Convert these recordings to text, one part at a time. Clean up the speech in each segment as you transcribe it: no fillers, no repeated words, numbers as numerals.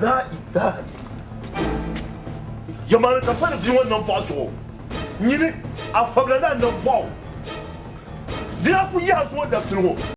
La ilaha Yamani ka pa ni bia ŋɔ nambɔɣu zuɣu nyini a fabila ni a nambɔɣu di a ku yahi zuŋɔ dabisili ŋɔ.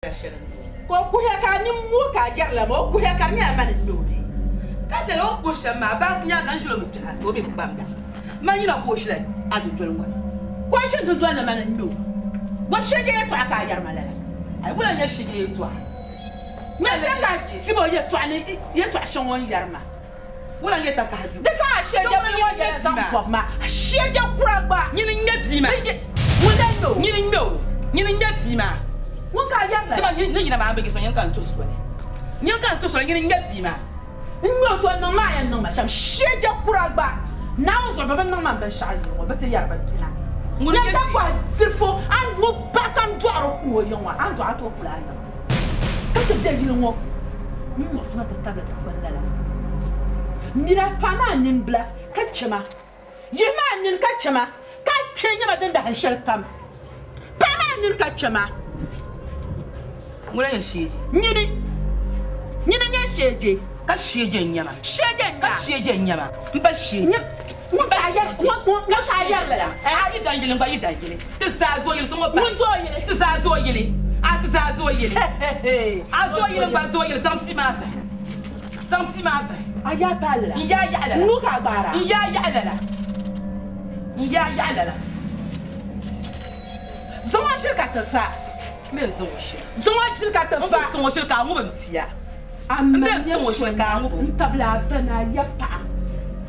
Ka o kuhiya ka a nini mooi ka a yɛri la maa, o kuhiya ka di nyɛla mani n-nyɛ o bee? Ka lala o ni kuhi shɛm maa, baansi nyaaŋa n-ʒil o mi tɛha ka o mi bi kpamda. Man yina ka o ʒila a dundoli ŋɔ ni. Ka o ʒi dundoli ni mani n-nyɛ o. Bɔ shege yɛtɔɣa ka a yɛri ma lala? Ayi, wula n-nyɛ shege yɛtɔɣa? Nyɛ ka tib o yɛtɔɣa ni yɛtɔɣ shɛŋa o ni yɛri ma. Wula n-nyɛ takahi dibu? Di saha shege mini ŋɔ yɛla zaŋ bɔbi ma. Shege kura gba. Nyini n-ŋmɛ bia maa. Ŋun lee ŋmɛ o? Nyini n-ŋmɛ o. Nyini n-ŋmɛ bia maa. Ŋun ka a yɛri lala? Dama ni yina maa m bi yiɣisi nyini ka n tuhi soli. Nyini ka n tuhi soli, nyini n-ŋmɛ bia maa. N ŋmɛ o, tɔ niŋ ma a yɛn niŋ ma shɛm. Shege kura gba. Naawuni zuɣu bɛ bi niŋ ma binshɛɣu yili ŋɔ, bɛ ti yɛri bɛ pina. Ŋun Nyini n-nyɛ ka shee. kɔhi dirifu, a ni ŋub paɣa kam dɔɣiri ku o yiŋ ŋɔ, a ni dɔɣi a tooi kuli a yiŋ. Ka ti be yili ŋɔ n-muɣisi ma ti tabili dikpini lala. Mira, paɣ maa nini bila ka chɛ ma. Yihi maa nini ka chɛ ma, ka a kpe nyɛ ma din dahin shɛlikam. Paɣ maa nini ka chɛ ma. Ŋuna n-nyɛ sheeje. Nyini, nyini n-nyɛ sheeje. Ka sheeje n-nyɛ ma. Sheeje n-nyɛ Ka sheeje n-nyɛ ma. M pa sheeje. Ŋun ka a yɛri lala? A yi dan yili n gba yi dan yili. Ti zaa do yili zuŋɔ Ŋun do yili. Ti zaa do yili. A ti zaa do yili. A do yili n gba do yili. Zaŋ pii maa bahi. Zaŋ pii maa bahi. A yaa paai lala. N yaa yaɣi lala. N nuu ka a gbaara. N yaa yaɣi lala. N yaa yaɣi lala. Zaŋ o ʒili ka ti va. M bee n zaŋ o shili. Zaŋ o ʒili ka ti va. M bi zaŋ o shili ka a ŋubi n tia. A M ma bee n nyɛ zaŋ o shili ka a ŋubi o. N tabili a ba ni a ya paɣa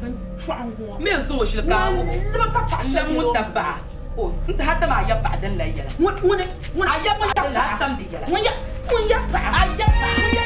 bin chɔɣu ŋɔ. M bee n zaŋ o shili ka a ŋubi o. Ŋun libi ka paɣa N shɛli labi ŋun tabi paɣa. O, n ti hata maa a ya paɣa din la yɛla. Ŋun, ŋuni, ŋun A ya paɣa din la, a tam di yɛla. Ŋun ya, ŋun ya paɣa. A ya paɣa.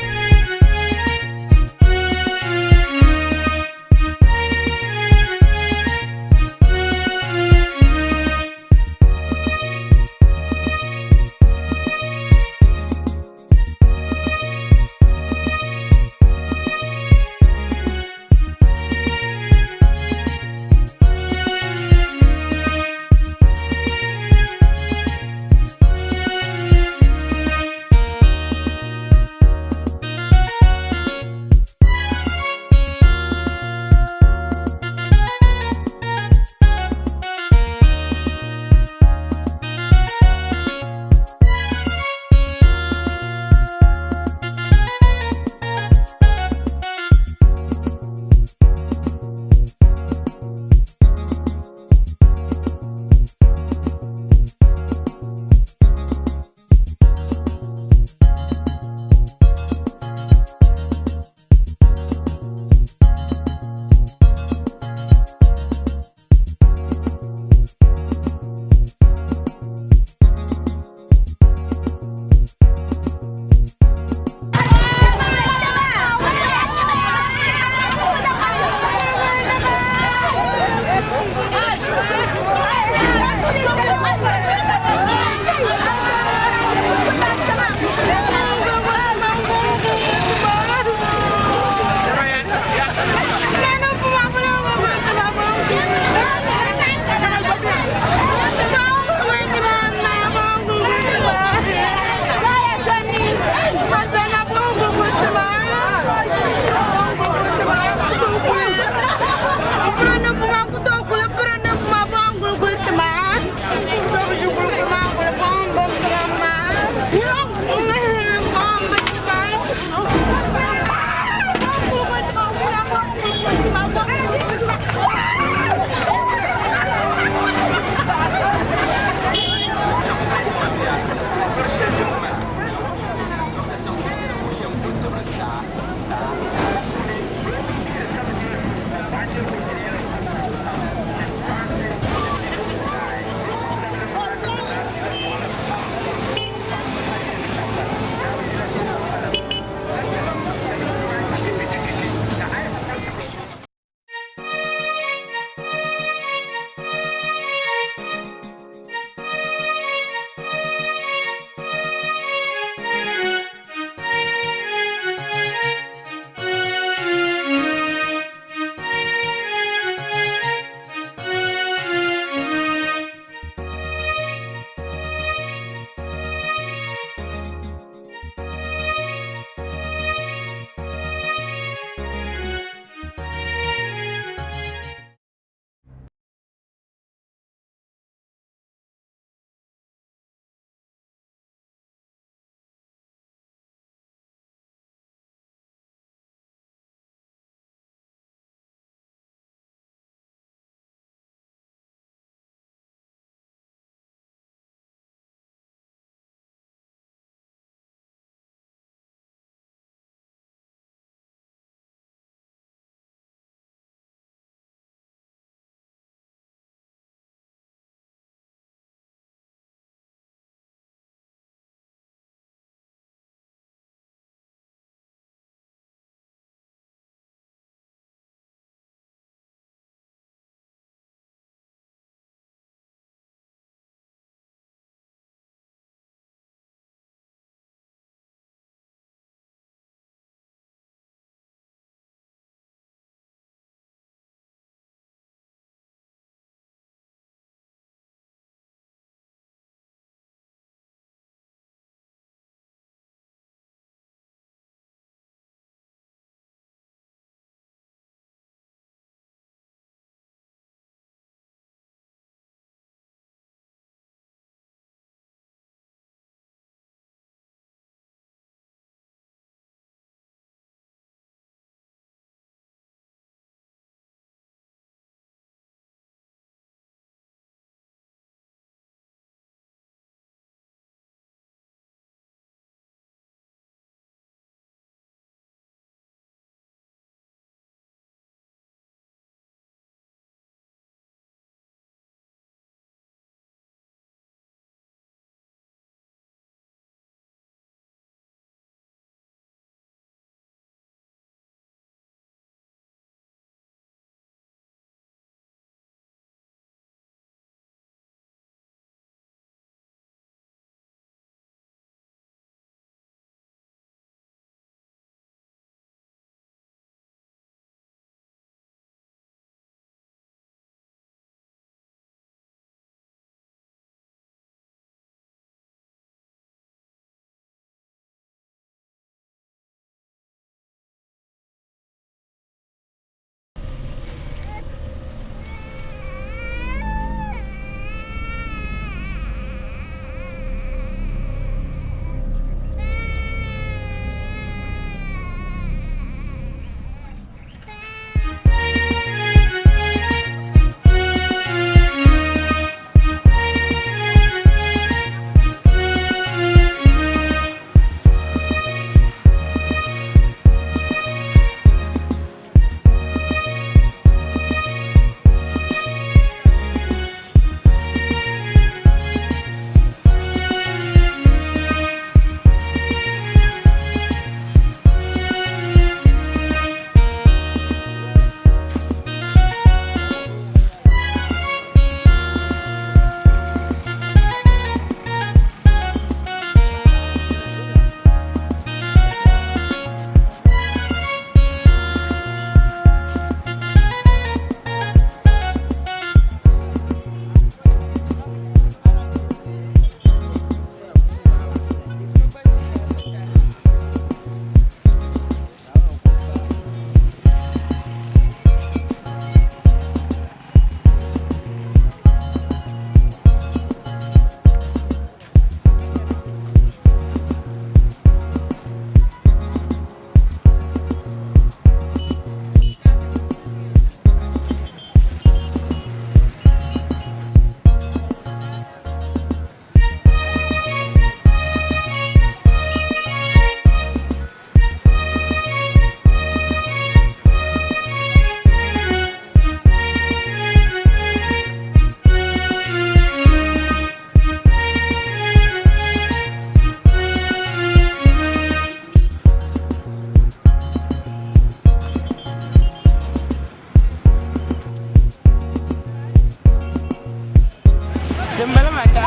Dimbala maa ka.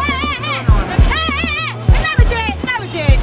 N na bi deei, n na bi deei.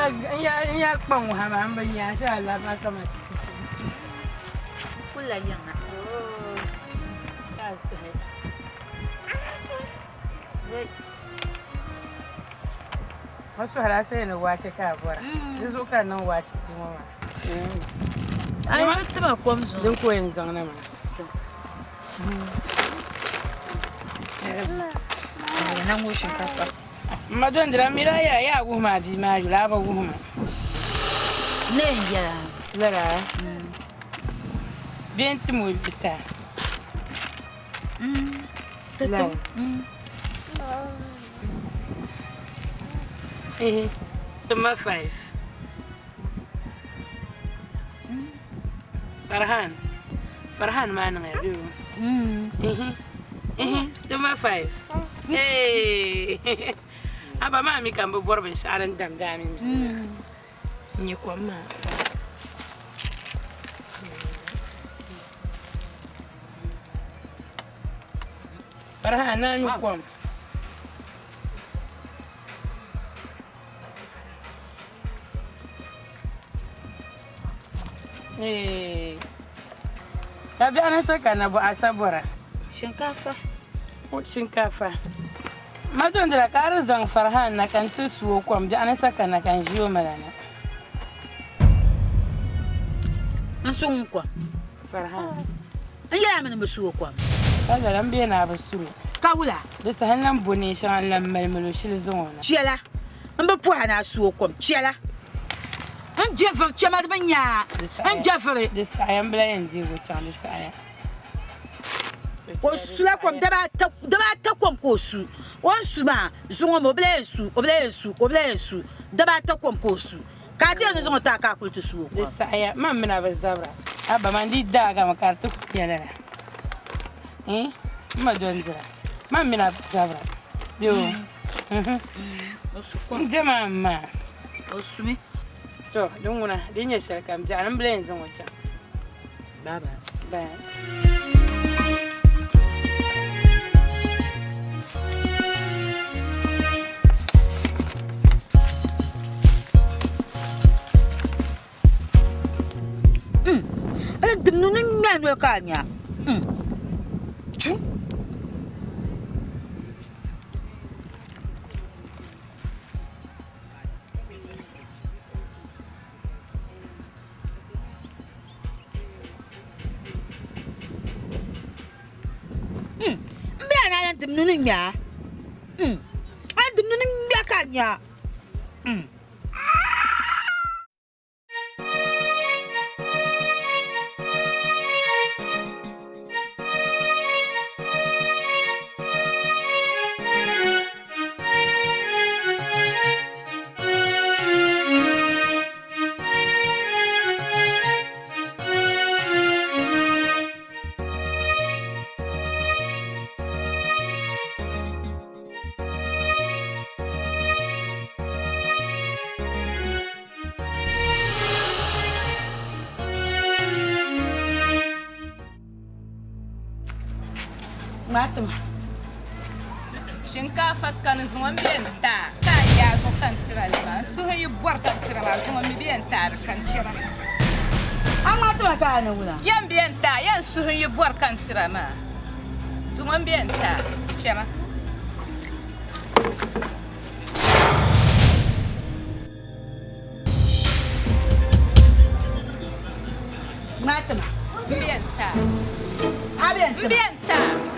N yaa kpaŋ ha maa n bi nya shee alaafee kama. Kula yiŋa. Ka sahi. Ma suhuri a sayi ni waache ka a bɔra. Di zuɣu ka a niŋ waache zuŋɔ maa. Ai bi tima kom zuŋɔ. Din ka o yɛn zaŋ na maa. Na ŋɔ shinkafa. M ma dondira mira ya yaa wuhi ma bia maa yuli a bi wuhi ma. Ne n yɛla. Lala. Bee n tim o bita. Lala. Eh, tima 5. Farhan. Farhan maa niŋya bee o? Eh, tima 5. Hey. Aba maa mi ka n bi bɔri binshaɣu din damdi a mini bia maa. N nyɛ kom maa. Farhan, naa nyu kom. Eh. Ka biɛɣu ni sa ka na bɔ asa bɔra. Shinkafa. O shinkafa. Ma dondira ka a di zaŋ Farhan na ka n ti su o kom biɛɣu ni sa ka na ka n ʒi o mala na. N su ŋun kom. Farhan. N yɛla mi ni bi su o kom. Ka lala n bɛ na a bi suri. Ka wula? Di saha n lan bo neen shɛŋa n lan mali mali o shili zaŋ o na. Chɛla. N bi pɔha na a su o kom. Chɛla. N je viri chɛma di bi nya. N je viri. Di saɣaya n bila yɛn deegi o chaŋ di saɣaya. O sula kom daba ata kom ka o su. O ni su maa zuŋɔ mi o bila yɛn su o bila yɛn su o bila yɛn su daba ata kom ka o su. Ka a ti yɛn ni zaŋ o taai ka a kuli ti su o Di kom. saɣaya man mina bi zabira. Abba man di daagami ka di ti ku nyɛ lala. Eh? N ma dondira. Man mina bi zabira. Bɛ o. N diɛma n maa. O sumi. To, din ŋuna, di nyɛ shɛli kam biɛɣu ni n bila yɛn zaŋ o chaŋ. Bye bye. Bye. N dim ni ŋmɛ noli ka a nya. Chum. A dimni ni ŋmɛ a. A dimni ni ŋmɛ ka a nya. Ŋmaatuma. Shinkaafa kani zuŋɔ m bɛ n taa ka a yaa zuɣu ka n tira li maa n suhu yi bɔri ka n tira maa zuŋɔ mi bɛ n taa di ka n chɛma. A ŋmaatuma ka a ni wula? Yɛn bɛ n taa yɛn suhu yi bɔri ka n tira maa zuŋɔ m bɛ n taa chɛma. Ŋmaatuma. M bɛ n taa. A bɛ n M bɛ n taa.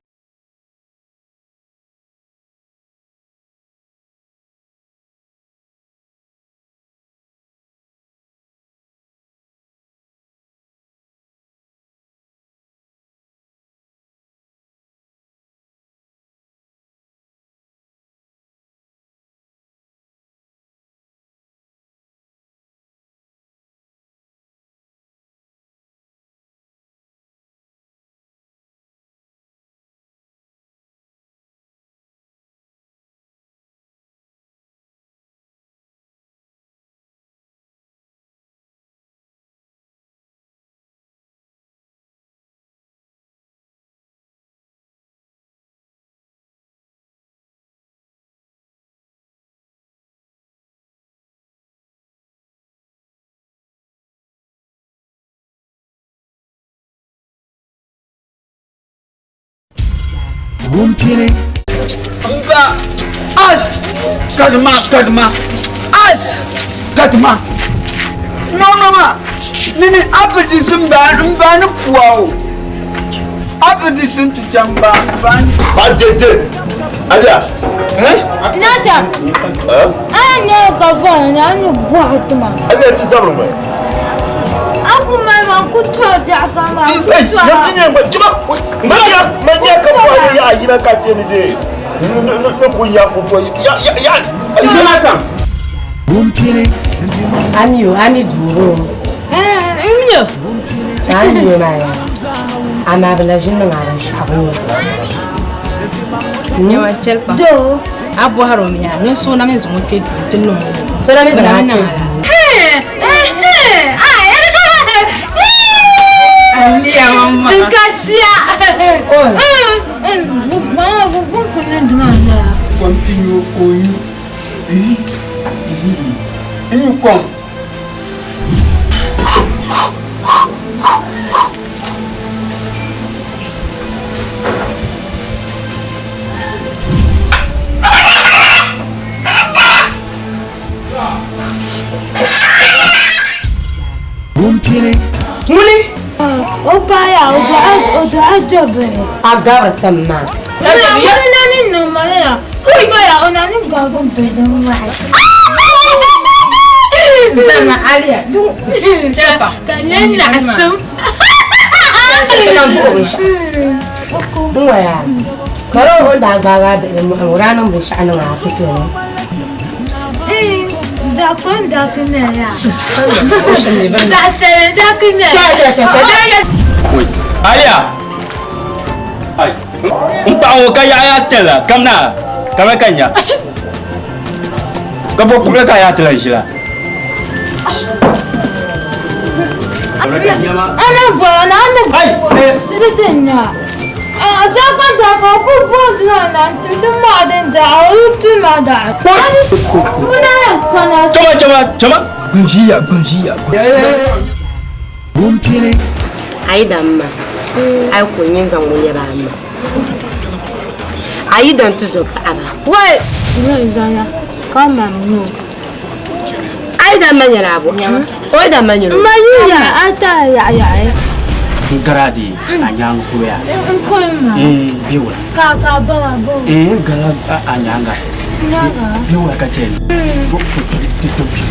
Mba as kadma kadma as kadma no no ma nini apidi mba mba ni puao apidi ti mba mba ba dede adia eh Nasha. Eh Anya ka fa na nyu bwa tuma. Adia ti zabru me. Afu ma ma ku to ja ka ma ku Hey, to. na ti nye ma jima. Ma ya ma nya ka po ya yi na ka tie ni de. No no ku ya ku po ya ya ya. Jonathan Ami ami duro. Eh, imyo. Ami ma ya. Ama bla jinna ngara shabu. Nyawa chelpa. Do. A bɔhiri o mi yaa ni so na mi zaŋ o kpe duu ti niŋ o. So na mi zaŋ a kpe duu. Eh, eh, ah, ya ka. Aliya mamma. Nkatia. Oh. Eh, ma bu bu ku ni duma na. Continue onyu inyu kom Muli. O pa ya o ba o da ajabe. A gabra tamma. Na na na ni no ma na. Ku ba ya o na ni ga gon be no ma. Zama Aliya. Chelpa. Ka ne na sum. Ngwa ya. Karo ho da ga ga be mu rana mu sha'anu ma fito ne. Eh, da kun da kun ne ya. Subhanallah. Da tare da kun ne. Cha cha cha cha. Aliya. Ai. N paɣa ŋɔ ka yaɣaya tɛla kamina kama ka nya. Ka bɔ kubila ka yaa tila ʒila. Ana bo na ana. Ai. Dede nya. Ah, da kan da ka ku bo na na tu tu ma den ja o tu ma da. Ku na ka na. Chama chama chama. Gunjiya gunjiya. Ayi dan ma. Ai ko yin zan wani ba amma. Ayi dan tu zo paɣaba. Wai, zan zana. Kama no. Ayi dan ma nyɛla abu. O dan ma nyɛla. Ma yi ya ata ya ya. N gara di a nyaanga polo yaa. N kɔŋ ma. Eh, bɛ wula. Ka ka ba ma bo. Eh, n gara a nyaanga. Nyaanga. Bɛ wula ka chɛ ni. To to to to to.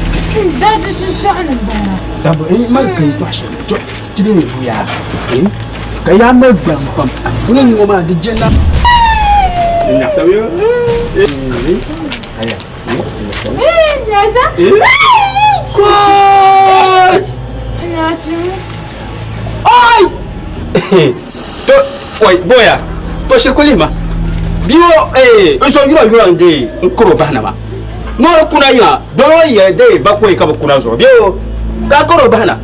Da di shishɔɣu ni bala. Dabba eh mali ka yi tɔɣi shɛli tɔ ti bɛ ni bu yaa eh ka yaa mali gbaŋ pam wula ni ŋɔ maa di jɛnda. Aya. Eh, nyasa. Eh. Koos. Nyasi. Ai! To oi boya to shiri ku lihima bia ŋɔ n so yura yura n dee n karo bahina maa nɔri kuna yiŋa dɔŋɔ yɛ dee bakɔi ka bi kuna zuɣu bee o ka karo bahina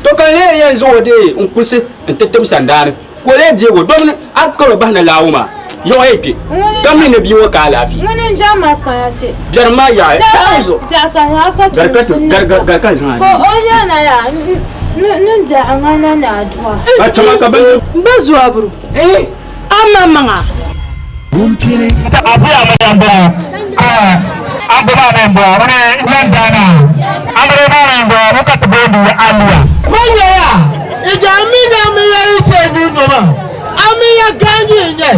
to ka n lee yɛn zaŋ o dee n kulisi n ti tim sandaani ka o lee deegi o domin a karo bahina laawo maa yiŋɔ yɛn kpe ka mi ni bia ŋɔ ka alaafee Ŋuni n jama kana che. biɛrim maa yaɣi Jaka gari ka ti gari ka zaŋ a Ko o yana ya nun jaɣa ŋa na na aduwa. ka chama ka bin N ba zuwa buru. Ama maŋa. Abuya ma yan bɔŋɔ an bɔ maa ni bɔŋɔ ŋuni yan daana amiri maa ni bɔŋɔ ŋun ka ti boondi aliya. Manyaya, ija minya minya iche nyuma. Amiya ganji nye.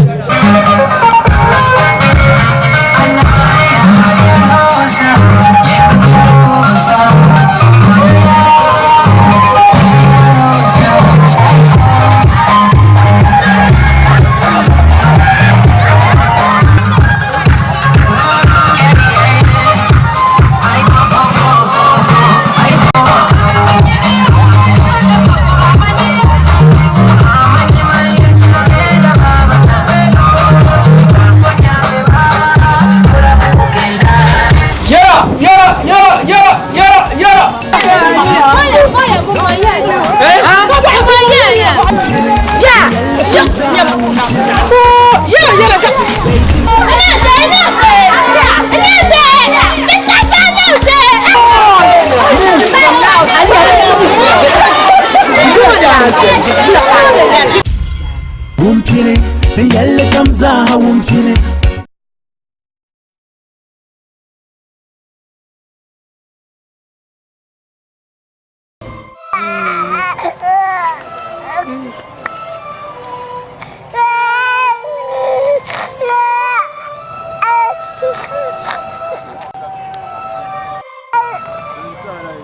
Yara yara yara yara yara yara. Yɛla yɛla ka. Wumpini, yɛlli kam zaaha wumpini.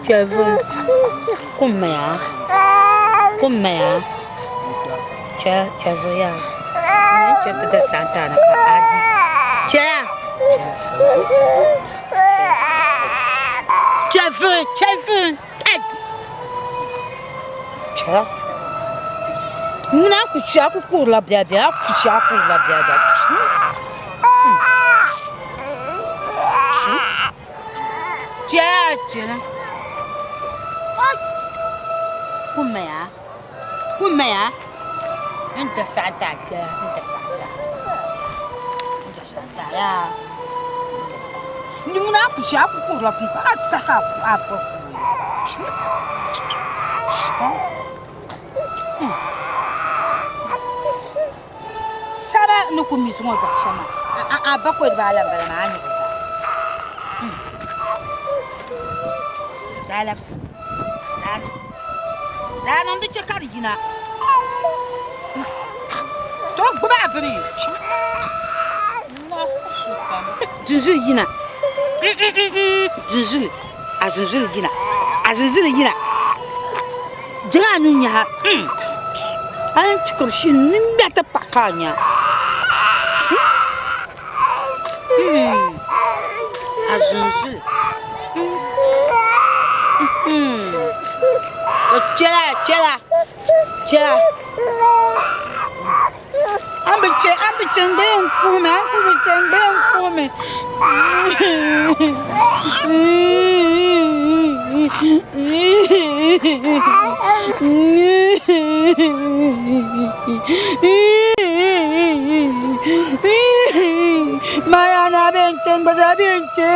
Chɛvun kumaya kumaya chɛ chɛvun yaa n chɛ ti da santaana ka a di chɛya chɛvun chɛvun ai chɛya ŋuna ku chɛ a ku kuhurila biɛla biɛla a ku chɛ a kuhurila biɛla biɛla chɛya chɛna kumaya kumaya n da saɣanta chɛya n da saɣanta n da saɣanta yaa ŋuna ku chɛ a ku kuhurila pun a saha a ku saba ni ku misi ŋɔ zaɣ shɛm maa a bakɔi dibaa la n bala maa a nyuɣu daa labisa daa daa niŋ di chɛ ka di yina to gbubi a bini zinzili yina zinzili a zinzili yina a zinzili yina dira a nuu nyaha a yɛn ti ka shi n ŋmɛ ti paɣa ka a nya a zinzili o chɛla chɛla chɛla an bi chɛ an bi chɛ n gba yɛn kuhimi an ku bi chɛ n gba yɛn kuhimi Maya na bɛ n chɛ n gba zaa bɛ n chɛ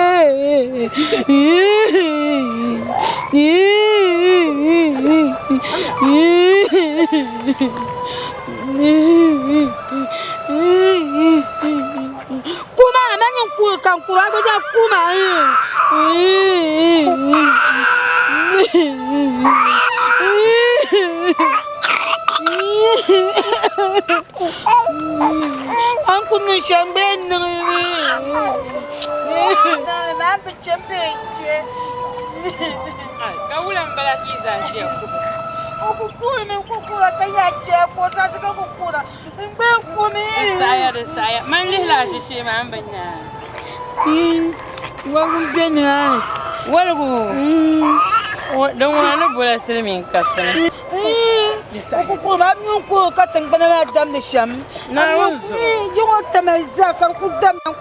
Kuma a ma nyin kuri ka n kuri a gba zaa kuma. niŋ shɛm bee n-niŋ mi. Maa bi chɛ bee n-chɛ. Ka wula m-bala ka yi zaa ʒiya kuhira? O ku kuhirimi, n ku kuhira ka yaa chɛ ka o zaɣisi ka ku kuhira. N gba n kumi. Di saɣiya, di saɣiya. Man lihila a ʒishee maa m bi nya a. Woligu m-be nimaani. Woligu? Din ŋuna ni bola silimiin kabisini. O ku kuhirimi, a mi ni kuhiri ka tiŋgbana maa damdi shɛm. Naawuni zuɣu. Yi ŋɔ tamali zaa ka di ku damda.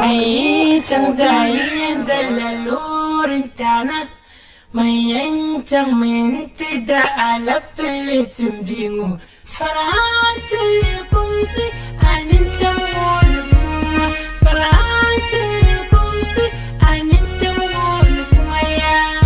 Man yi chaŋ daa yi yɛn dala loori n-taana. Man yɛn chaŋmi nti da alapile timbia ŋɔ. Farhan chɛli kumsi a nintam ŋɔ ni kuma. Farhan chɛli kumsi a nintam ŋɔ ni kuma yaa.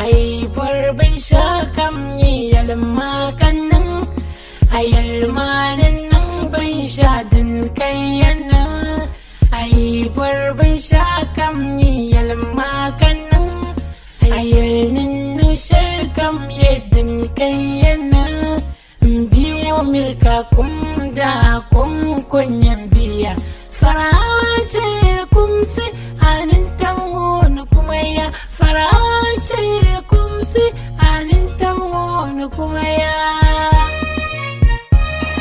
A yi bɔri binshɛɣu kam nyɛ yɛlima ka niŋ, a yɛlima ni niŋ binshɛɣu din ka ya niŋ. A yi bɔri binshɛɣu kam nyɛ yɛlima ka niŋ, a yɛli ni niŋ shɛli kam nyɛ din ka ya niŋ. M bia ŋɔ miri ka kum daa kom ko nyɛ m bia. Farhan chɛli kumsi a nintam ŋɔ ni kuma ya. Farhan chɛli kumsi a nintam ŋɔ ni kuma ya.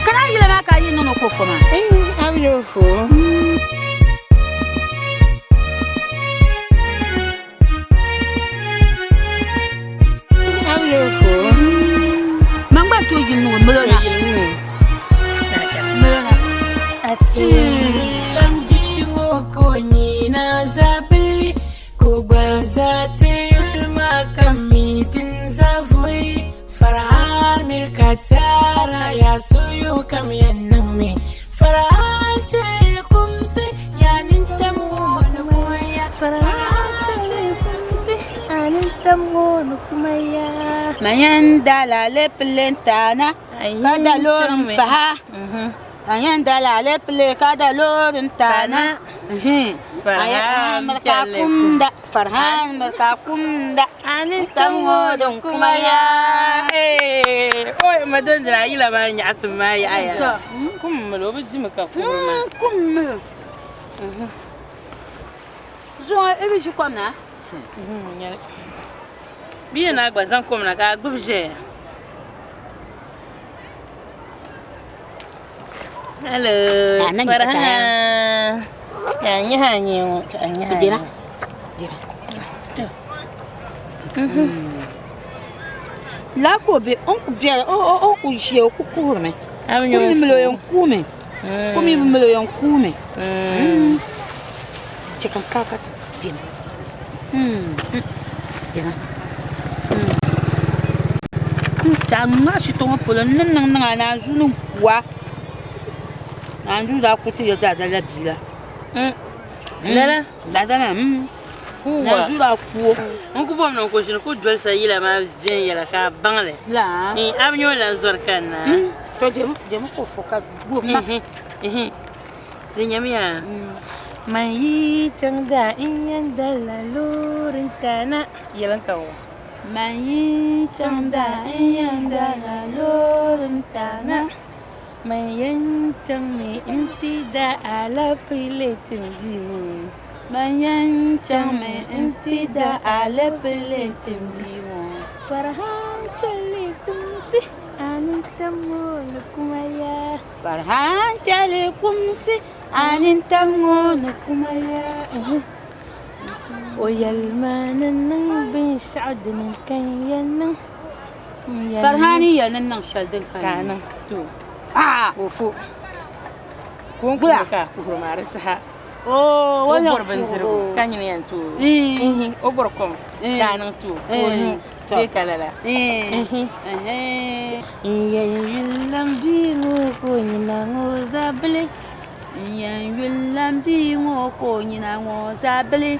Kana yila maa ka a yi niŋ o ka o fo maa? A bi nyɛ o fo. Man gba tooi yili niŋ o mali o na. Mali o na. Farhan mirka tara ya soyo kam yan niŋ mi Farhan chɛli kumsi ya nintam ŋɔ ni kuma ya Farhan chɛli kumsi ya nintam ŋɔ ni kuma ya. Manyan dala alepile n-taana ka da loori m-paha. Manyan dala alepile ka da loori n-taana. Farhan mirka kumda Farhan mirka kumda. Ani tam ŋɔ din kuma ya. Oi ma don dira yila maa nyaɣasim maa yaɣa ya. Kum mili o bi dimi ka kuhiri maa. Kum mili. Zuŋɔ i bi ʒi kom na? Bia na gba zaŋ kom na ka a gbubi ʒɛya. Hello. Farhan. Ya nyaha nyɛ ŋɔ ka nyaha. Jema. Jema. Laa ka o be o ni ku bela o ku ʒiya o ku kuhirimi. Kum ni mali o yɛn kuumi. Kum yi bi mali o yɛn kuumi. Chɛ ka n kaai ka ti bemi. Bema. N ŋmaa shito ŋɔ polo n ni niŋ niŋ a naanzuu ni n-ku a. Naanzuu daa ku ti yɛli daadam la bia la. Lala? Daadam maa, naanzuu daa ku o. N ku bom ni n ku ʒini ku dolisa yila maa viɛnyɛla ka a baŋ li. A bi nya o lan zɔri kanna. To jemi ka o fo ka gbubi ma. Di nyamiya, man yi chaŋ daa n yɛn dala loori n-taana. Yɛlim ka o. Man yi chaŋ daa n yɛn dala loori n-taana. Man yɛn chaŋmi nti da alapile timbia ŋɔ. Man yɛn chaŋmi nti da alapile timbia ŋɔ. Farhan chɛli kumsi a nintam ŋɔ ni kuma ya. Farhan chɛli kumsi a nintam ŋɔ ni kuma ya. O yɛli ma ni niŋ binshɛɣu dini ka n yɛn niŋ. Farhan yi yɛli ni niŋ shɛli din ka n niŋ. Ka o fo. Ka o ni kuhiri ka a kuhiri maa di saha. O bɔri bindirigu ka nyini yɛn ti o. O bɔri kom ka a niŋ ti o ka o nyu bee ka lala. N yɛn yulila m bia ŋɔ ka o nyina ŋɔ zaa bili. N yɛn yulila m bia ŋɔ ka o nyina ŋɔ zaa bili.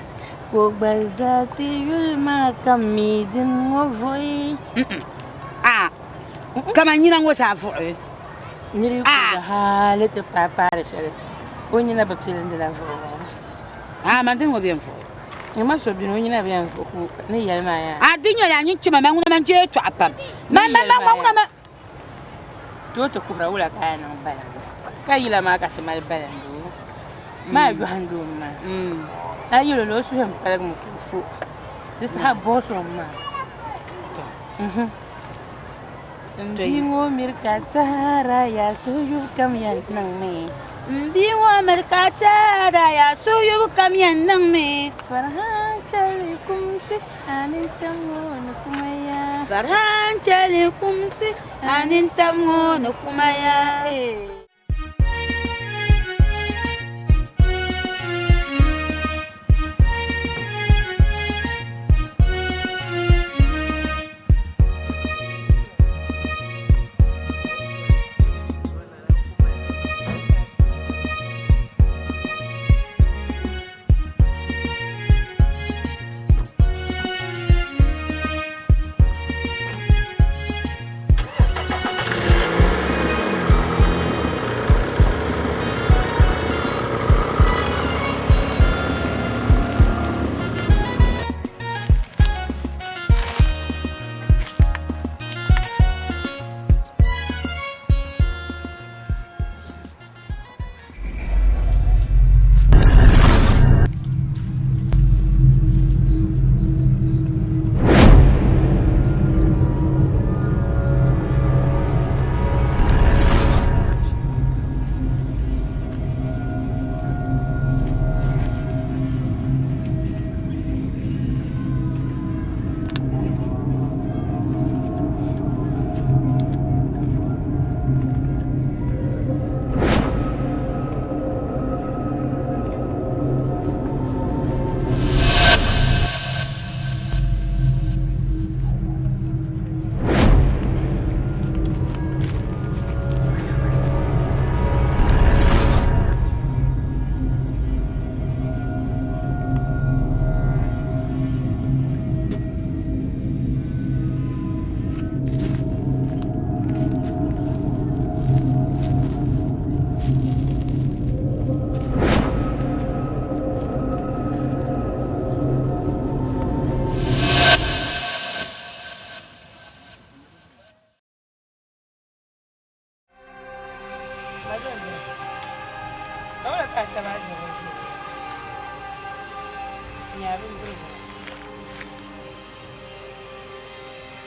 Ka o gba zaa ti yuli maa ka mi din ŋɔ vooi. Kaman nyina ŋɔ zaa vuɣi. Nira yi kuhiri hali ti paai paari shɛli, o nyina bi pilindila vuɣibu ŋɔ. Aa, man dini ŋɔ bɛ n vuɣi. N ma so bini o nyina bi yɛn vuɣi ka ni yɛli maa yaa. A di nyɛla nyin chima man ŋuna man je yɛltɔɣa pam. Man man man ŋuna man. Ti o ti kuhira wula ka a niŋ balindi ka yila maa ka ti mali balindi o maa yɔhindi o maa. A yɛl o la o suhu yɛn paligimi ka o fo di saha buɣisiri o maa. M bia ŋɔ miri ka tara yaa suhuyubu kam yɛn niŋmi. M bia ŋɔ miri ka tara yaa suhuyubu kam yɛn niŋmi. Farhan chɛli kumsi a nintam ŋɔ ni kuma yaa. Farhan chɛli kumsi a nintam ŋɔ ni kuma yaa.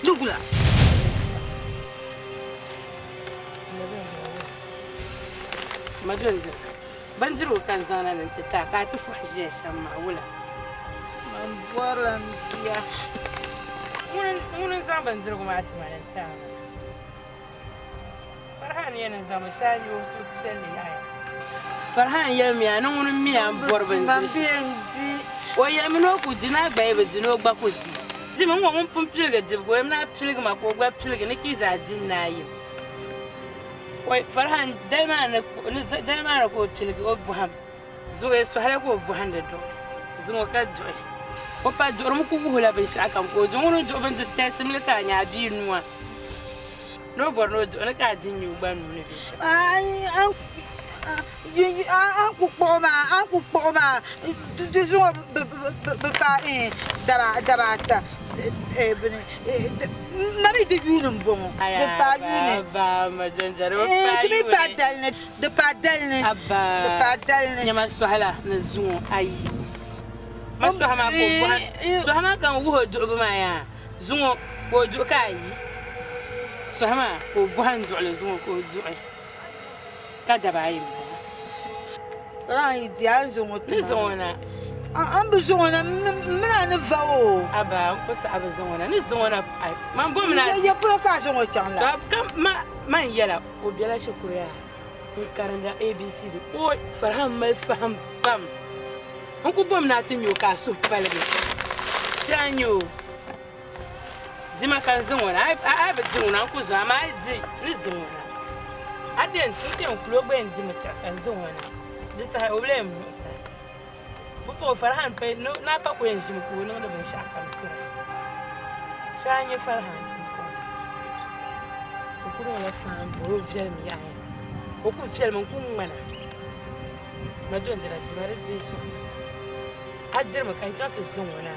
Dugula. Madonda, bindirigu ka n zaŋna ni n ti ti a ka a ti fɔhi ʒiya shɛm maa wula? Man bɔrila n bia. Ŋuni n-zaŋ bindirigu maa ti ma ni n ti a maa? Farhan yɛn ni zaŋmi shɛli n-nyɛ o suhupiɛlli yaɣiya. Farhan yɛlimiya ni ŋuni m-mi a m-bɔri bindiri shɛli. O yɛlimi ni o ku di ni a gba yi bi di ni o gba ku di. Dimi n-ŋɔ ŋun pun piligi dibu ka o yɛmi ni a piligi ma ka o gba piligi ni ka yi zaa di n-naai yim. Oi Farhan dali maa ni dali maa ni ka o piligi o bɔhim zuɣu sɔhila ka o bɔhindi duɣi zuŋɔ ka duɣi o pa duɣirimi ku wuhi la binshɛɣu kam ka o duɣi ŋuni n-duɣi bindiri tɛlisimli ka a nya a bia nua ni o bɔri ni o duɣi ni ka a di n-nya o gba nuu ni binshɛɣu. A ni ku kpuɣi maa, a ni ku kpuɣi maa, di zuŋɔ bi paai daba ata bini ma mi di yuuni m-bɔŋɔ, di paai yuuni. Di mi paai dali ni, di paai dali ni, di paai dali ni. Nyama sɔhila ni zuŋɔ ayi. Ma sɔhi maa ka o bɔhi, sɔhi maa ka n wuhi o duɣibu maa yaa, zuŋɔ ka o duɣi ka ayi. Sɔhi maa ka o bɔhi n duɣili zuŋɔ ka o duɣi ka daba ayi m-bala. Lala yi di a ni zaŋ o ti ma. Ni zaŋ o na. A ni bi zaŋ o na, m mini a ni va o. Aba, n ku saɣi bi zaŋ o na. Ni zaŋ o na, ai, man bom na. Ya polo ka a zaŋ o chaŋ la? To, ka ma, man yɛla, o bela shikuru yaa n-karinda ABCD. O, Farhan mali fahim pam. N ku bom ni a ti nya o ka a suhu paligi. Shee a nya o. Dima ka n zaŋ o na, a yi bi di ŋuna n ku zaŋ amaa a yi di n ni zaŋ o na. A ti yɛn n ti yɛn kuli o gba yɛn dimi tiɣi ka n zaŋ o na. Di saha o bi lahi yɛn muɣisi a. Pumpɔŋɔ Farhan pay ni a pa ku yɛn ʒimi ka o niŋdi binshɛɣu kam tira. Shee a nya Farhan pumpɔŋɔ. O ku niŋla faan bɔri o viɛlim yaɣiya. O ku viɛlimi n-ku ŋmana. Madondira dima di deei sɔŋ. A dirimi ka n chaŋ ti zaŋ o na.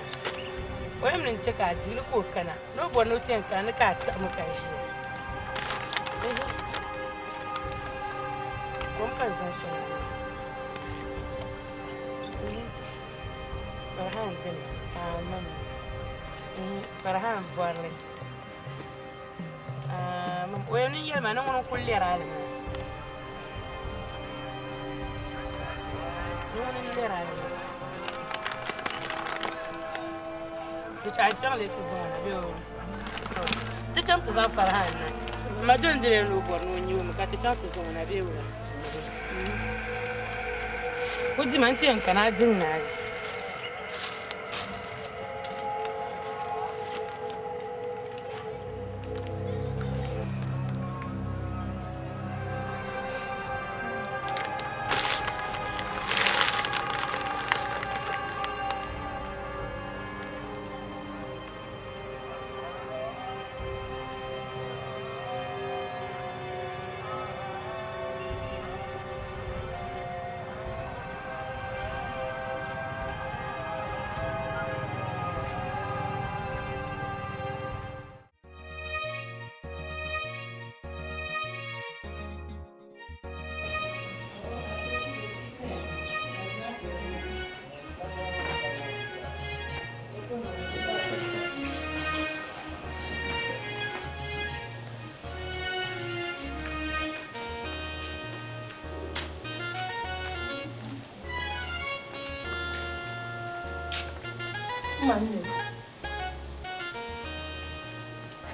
O yɛm ni n-che ka a di ni ka o kana. Ni o bɔri ni o ti yɛn kana ni ka a taɣimi ka n ʒiya. Kom ka n zaŋ sɔŋ a maa. Farhan dini, amen. Farhan bɔrili. Amen. O yɛn ni yɛli ma ni ŋuni n-kuli lɛri a li maa. Ni ŋuni n-lɛri a li maa. Di chaɣ chaŋ li ti zaŋ o na bee o ti chaŋ ti zaŋ Farhan na. Ma dondili ni o bɔri ni o nya o mi ka ti chaŋ ti zaŋ o na bee wula. O dima n-ti yɛn kana a di n-naagi.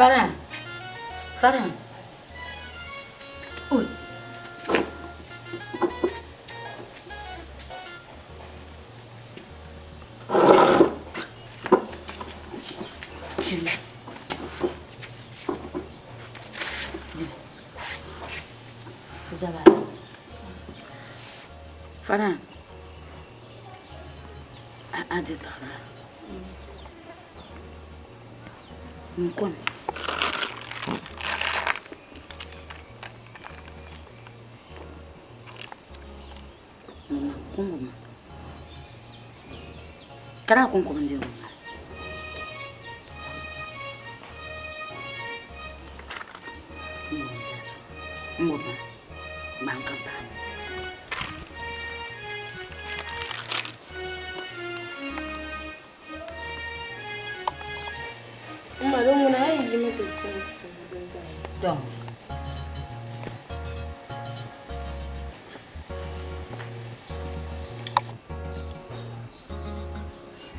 Farhan, Farhan. Oi. Farhan, a di taɣara n kom. Kongoma. Kara konko bindirigu maa. N ŋɔ maa gbaŋ ka paɣa ni. Ma di ŋuna a yi yimi ti tum tum bindirigu. Dɔŋ.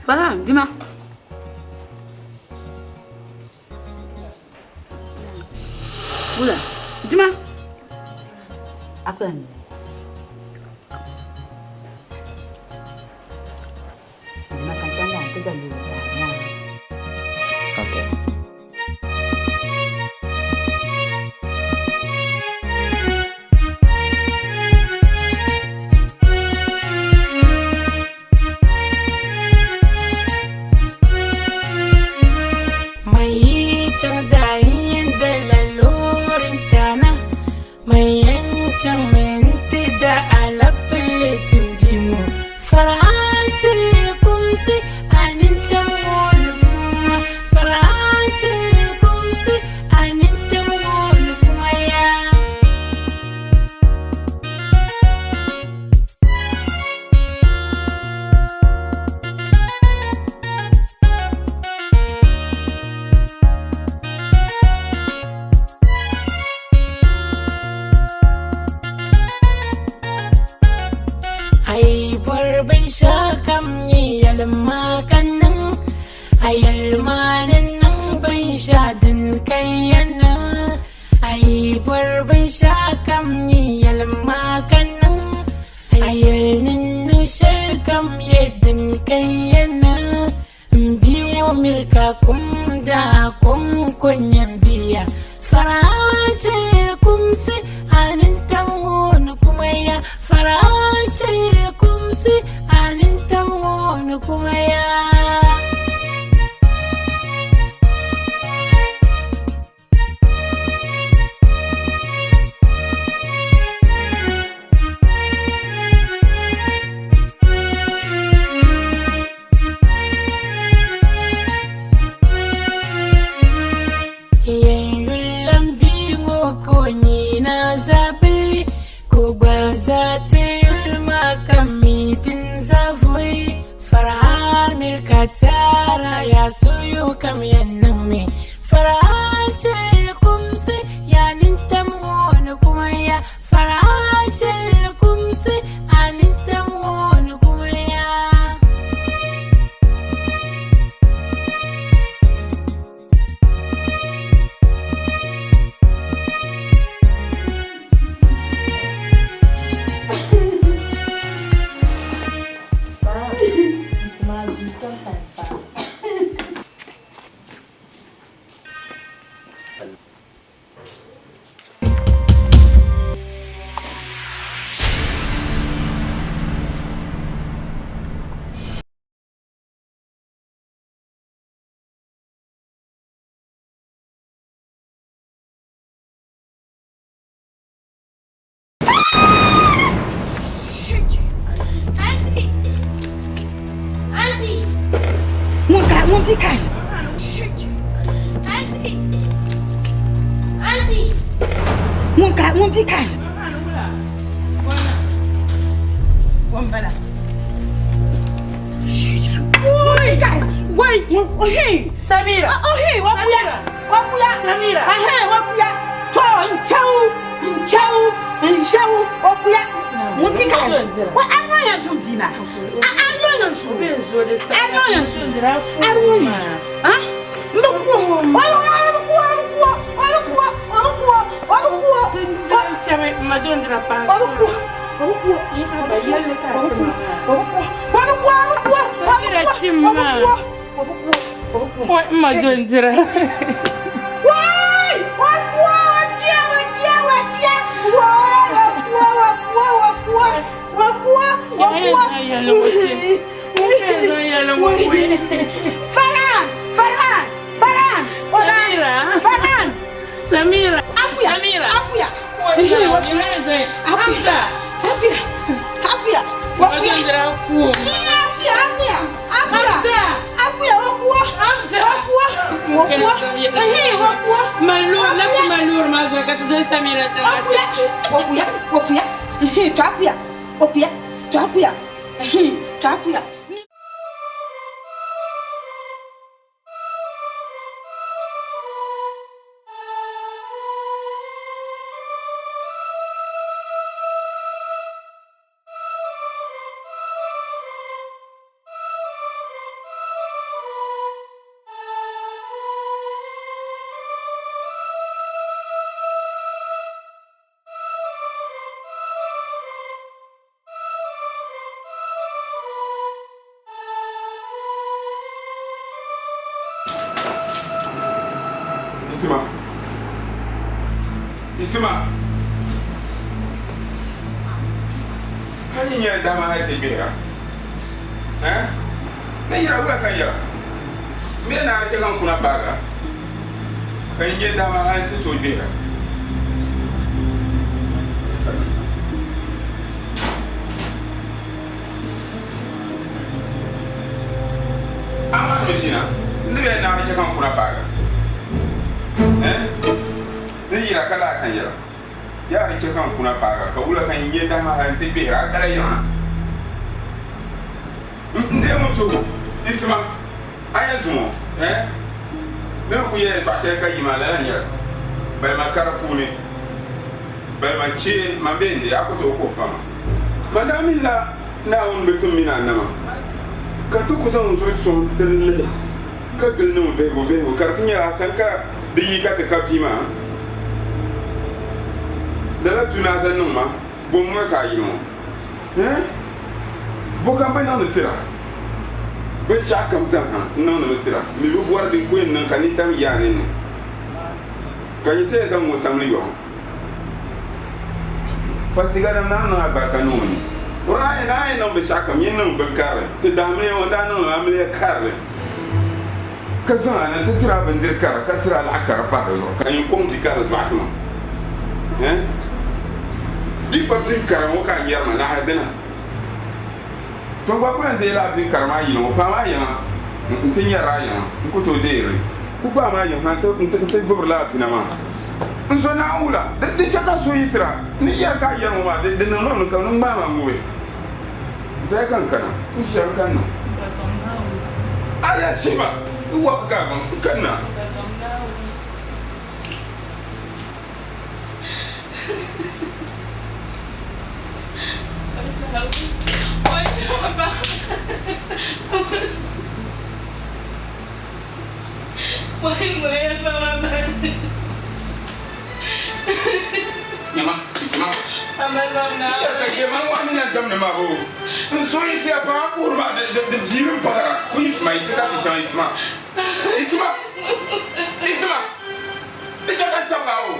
Fara, dima. Wula, dima. Akula ni. Dima kan chaŋ daa ti da loori daa nyaa. Okay. Mai chaŋ daa yɛn dala loori n-tana. Mai yɛn chaŋmi nti da alapile timbi ŋɔ. Farhan chili kumsi a nintam ŋɔ ni kuma. Farhan chili kumsi a nintam ŋɔ ni kuma yaa. Ai bɔri binshɛɣu kam nyɛ yɛlima ka niŋ, a yɛlima ni niŋ binshɛɣu din ka ya niŋ. Ai bɔri binshɛɣu kam nyɛ yɛlima ka niŋ, a yɛli ni niŋ shɛli kam nyɛ din ka ya niŋ. M bia ŋɔ miri ka kum daa kom ko nyɛ m bia. Farhan chɛli kumsi a nintam ŋɔ ni kuma ya. Farhan chɛli kumsi a nintam ŋɔ ni kuma ya. Miri ka tara ya suyu kam yɛn niŋmi Farhan chɛli kumsi ya nintam ŋɔ ni kuma ya Farhan chɛli kumsi a nintam ŋɔ ni kuma ya. Ŋun ka ŋun bi ka. Ŋun ka ŋun bi ka. Samira. Wakuya. Wakuya. Samira. Wakuya. To n-chaŋ n-chaŋ n-chaŋ wakuya. Ŋun bi ka. Wa a nyo yɛn sun bia maa. A nyo yɛn sun. A nyo yɛn sun. A nyo yɛn sun. Ha? N bi ku o. O bi ku o. O bi ku o. O bi ku o. O bi ku o. O bi ku o. O bi ku o. O bi ku o. O bi ku o. O bi ku o. O bi ku o. O bi ku o. O bi ku o. O bi ku o. Wai ma dondira. Wai! Wa ku o. Wa bia. Wa bia. Wa bia. Wai! Wa ku o. Wa ku o. Wa ku o. Wa ku o. Wa ku o. Farhan! Farhan! Farhan! Samira. Farhan! Samira. Akuya. Samira. Akuya. Hamza. Akuya. Akuya. Wakuya. Akuya. Akuya. Akuya. Akuya. Wakuwa. Hamza. Wakuwa. Wakuwa. Ehe, wakuwa. Malur, lafi malur ma zo ka zan Samira ta. Akuya. Wakuya. Wakuya. Ehe, to akuya. Wakuya. To akuya. Ehe, to akuya. Isima. Isima. Hali nyɛla dama hali ti gbihira. Eh? Ni yira wula ka yira. M be naai chɛ ka n kuna baaga ka yi nyɛ dama hali ti tooi gbihira. Amaa mi ʒina n ni bɛ naai chɛ ka n kuna baaga. Eh? Ni yira ka lahi kan yira. Yaa di chɛ ka n kuna baaga ka wula ka n nyɛ dama hali nti gbihira a kala yiŋa. N deei ŋun suhu Isima, a yɛn zuŋɔ eh? Ni di ku yɛli yɛltɔɣa shɛli ka yi maa lala n-nyɛ li. Balima kara puuni, balima chee man bee n-deei a ku tooi kuhi fa ma. Man daa minila Naawuni bi tim mi ni a nama, ka n ti ku zaŋ n zuɣu sɔŋ ti di lihi ka gili niŋ vihigu vihigu ka di ti nyɛla a sani ka di yi ka ti ka bia maa. Lala tu ni a zaŋ niŋ ma, bo m-muɣisi a yili ŋɔ? Hɛn? Bo ka m bi niŋdi tira? Binshɛɣu kam zaa ha n niŋdimi tira. M mi bi bɔri din ku yɛn niŋ ka nintam yi a ninni, ka yi ti yɛn zaŋ ŋɔ samli yɔɣu. Fasiganim naan niŋ alibarika niŋ o ni. O daa yɛn naan yi niŋ binshɛɣu kam, nyin niŋ bin karili. Ti daamiliya o ni daa niŋ li amiliya karili, ka zaŋ a na nti tiri a bindiri kara, ka tiri a laɣ kara pahi di zuɣu, ka nyin kɔŋ di karili dɔɣi ti ma. Ɛɛn! Di pa bin kara ŋɔ ka a nyari ma, naɣila dina. To gba ku yɛn deei lala bin kara maa yini ŋɔ, paai maa yiŋa nti nyari a yiŋa, n ku tooi deei li. Ku paai maa yiŋa nti vubiri lala bina maa. N zo Naawuni wula, di chɛ ka so yiɣisira ni yɛri ka a yɛri ŋɔ maa, di niŋ li mi ka ŋun ŋmaai ma ŋubi. Zaya ka n kana, ku ʒiya n kanna. Mariya sima n wa ka n kanna. Nyama, isima. Ya ka je man wani na jamni ma bo. N so yisiya paŋa kuhiri maa di biiri pahira ku yisima yisi ka ti chaŋ isima. Isima. Isima. Di chɛ ka n tabigi a o.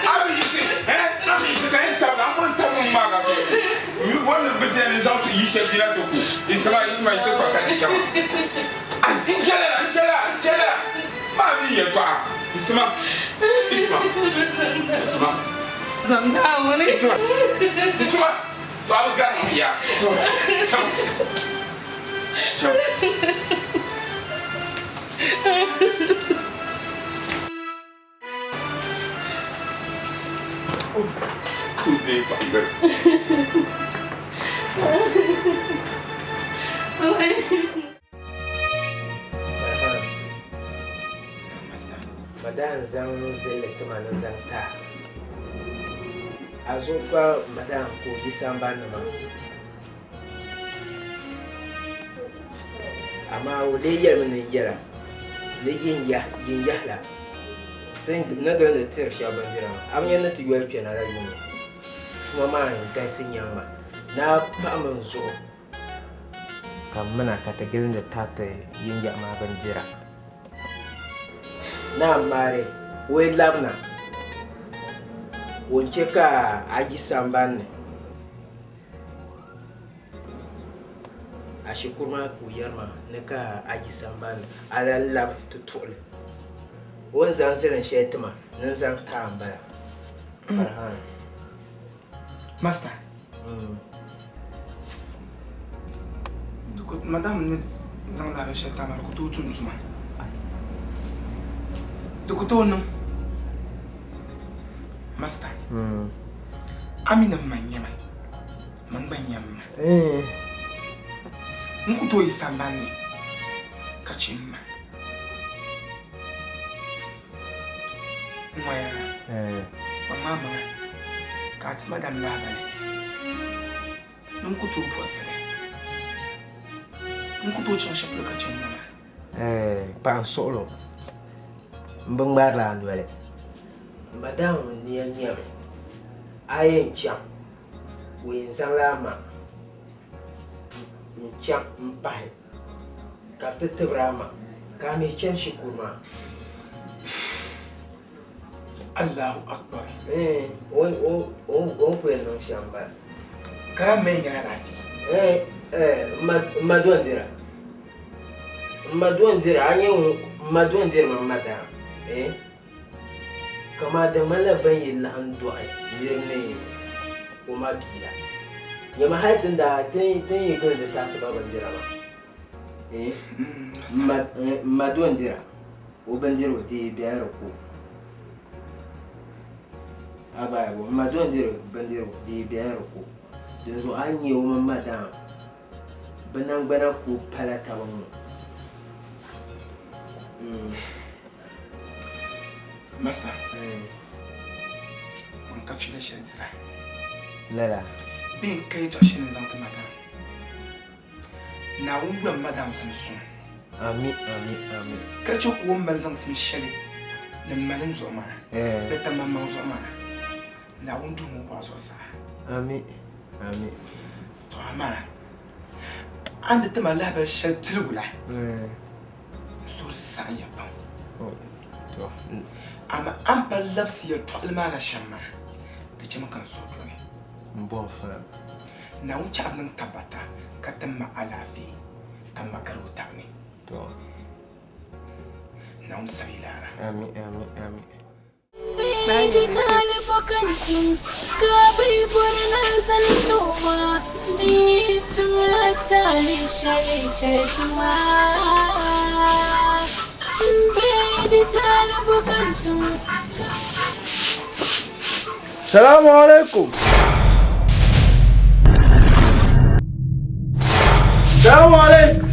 A bi yisi, eh? A bi yisi ka yɛn tabigi a, n bɔri tabigu maa ka so. M bi bɔri ni bɛ ti yɛn ni zaŋ so yi shɛli jina ti ku. Isima, isima yisi kpa ka ti chaŋ. Ai, n chɛla la, n chɛla, n chɛla. Maa mi yɛltɔɣa. Isima, isima, isima. Isima, isima. To a bi gari ŋɔ ya. Isima, chaŋ, chaŋ. Ku deei paɣa yoli. Ma daa n zaŋ zilli tima ni zaŋ ti a. A zuɣu ka ma daa n ku yi sambani ni maa. Amaa o lee yɛlimi ni n yɛla ni yin yahila ti ni gilindi tiri shɛba bindira maa, a bi nya ni ti yoli kpɛna la yuŋ tuma maa n-galisi nyaŋ ma ni a paɣimi n zuɣu. Ka m mina ka ti gilindi tariti yin yahi maa bindira. Naa maari o yi labina, o ni chɛ ka a yi sambani ni. A shikuru maa ka o yɛri ma ni ka a yi sambani ni a lan labi ti tuɣili o ni zaŋ zilin shɛli ti ma ni n zaŋ ti a m-bala. Farhan. Master. Madam ni zaŋ lahabali shɛli ti a maa di ku tooi tum tuma. Di ku tooi niŋ. Master. A mi ni m ma n-nyɛ ma, man gba n-nyɛ m ma. N ku tooi yi sambani ni ka chɛ m ma. N ŋɔya, kpaŋ amaŋa ka a ti madam lahabali ni n ku tooi buɣisi li. N ku tooi chaŋ shɛli polo ka chɛ m ma maa. Paɣa n suɣilo m bi ŋmarila a noli. Madam nia nyɛmi a yɛn chaŋ o yɛn zaŋla a ma n-chaŋ m-pahi ka bɛ ti tibiri a ma ka a mi chani shikuru maa. Allahu Akbar. O ni ku yɛn niŋ shɛm m-bala. Ka di mi nyɛla alaafee. M ma dɔndira. M ma dɔndira, a nyɛ ŋun m ma dɔndira mini madam eh. Kaman di ŋmanila bɛn yi laɣim dɔɣi nir ni o ma bia la. Nyama hal ti ni daa ti ni yi gilindi tariti ba bindira maa, eh, m ma dɔndira, o bindirigu dii bela di ko. A gba m ma dɔndira bindirigu dii bela di ko. Dinzuɣu a ni nya o mini madam Bɛ naŋgbana ku pala taba ŋɔ. Master, n ka fiila shɛli dira. Lala. Bee n ka yɛtɔɣ shɛli n zaŋ ti madam. Naawuni yom madam samsuŋ. Ami, ami, ami. Ka chɛ ka o ni mali zaŋsim shɛli ni malim zuɣu maa, ni timaŋmaŋ zuɣu maa, Naawuni duhim o bɔɣu zuɣusaa. Ami, ami. To amaa a ni ti ma lahabali shɛli piligu la, n suhuri saɣimya pam. Amaa a ni pa labisi yɛtɔɣili maa na shɛm maa, di chɛmi ka n suhu dɔni. Naawuni chɛ a bi niŋ tabata ka ti ma alaafee ka m ma gari o tab ni. Naawuni sabi laara. Salamu alaikum. Salamu alaikum.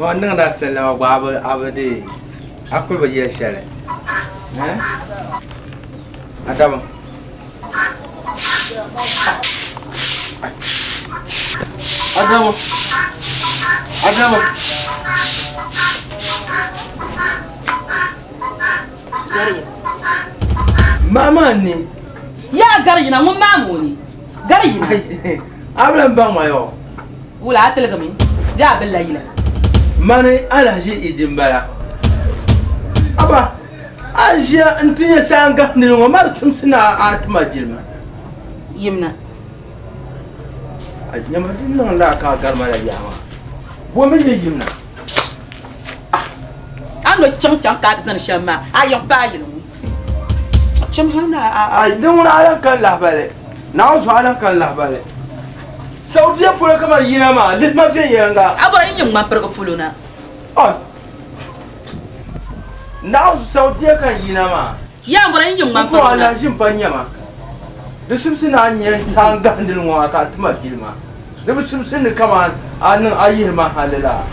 Amaa n niŋdi a sallama gba a bi deei, a kuli bi yɛli shɛli. Adamu. Adamu. Adamu. Mama ni. Ya gari yina ŋun maa ŋɔ ni. Gari yina. A bi lan baŋ ma yɔ. Wula a tiligimi bee a bi la yila? Mani Alhaji Idi m-bala. Aba, a ʒiya nti nya saa n-gahindili ŋɔ ma di simsi ni a ti ma jilima. Yimna. A nyama di niŋ laa ka a gari ma la yaha maa. Bo mi nyɛ yimna? A ni chaŋ chaŋ ka a ti zani shɛm maa, a yiŋ paai yili ŋɔ. A cham hal ni a. Ai, din ŋuna a lan ka n lahibali. Naawuni zuɣu a lan ka n lahibali. Saudiya polo ka man yina maa, lihi ma viɛnyɛliŋga. A bɔri n yiŋ ŋmanpirigu polo na. Ai, Naawuni Saudiya ka n yina maa. Yaa n bɔri n yiŋ ŋmanpirigu na. M puhi alahiʒi m-pa nyɛ ma. Di simsi ni a nya n saa n-gahindili ŋɔ maa ka a ti ma jilima. Di bi simsi ni kaman a niŋ a yihiri ma hali la.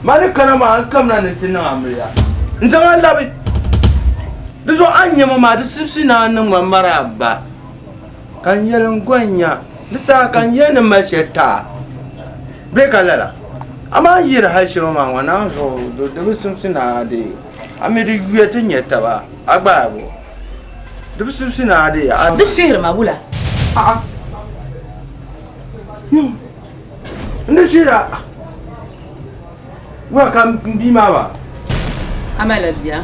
Ma ni kana maa n kamina ni n ti niŋ amiliya n-zaŋ a labi. Di zuɣu a ni nya ma maa di simsi ni a niŋ ma maraaba ka n yɛli n gɔn nya di saha ka n yɛli ni m mali shɛli ti a bee ka lala. Amaa a ni yihiri hali shɛli ŋɔ maa ŋɔ naai zuɣu di bi simsi ni a deei a mi di yuya ti nya taba a gba a bo. Di bi simsi ni a deei a. Di shihiri ma wula? A'a. N di shihira wula ka n bia maa ba? A malila bia?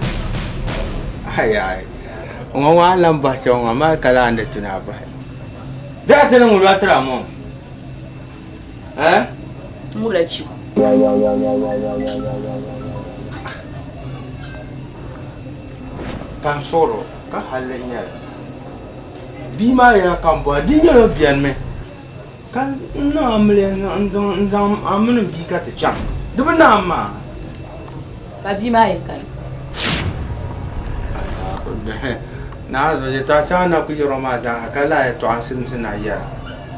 Ayai. Ŋɔ ŋɔ a ni lan bahi shɛm ŋɔ mali ka laa n di tu ni a bahi. Bee a ti ni ŋubila tira ŋɔ? Eh? N ŋubila chi. Ka n suhir o ka halli n-nyɛ li. Bia maa yɛla ka m bɔhi, di nyɛla o benimi ka n niŋ amiliya n-zaŋ a mini m bia ka ti chaŋ. Di bi naam maa. Ka bia maa yɛn kani. Naa zuɣu yɛtɔɣa shɛŋa na kuli yɛri o maa zaa ka lala yɛtɔɣa n-simsi na yɛra.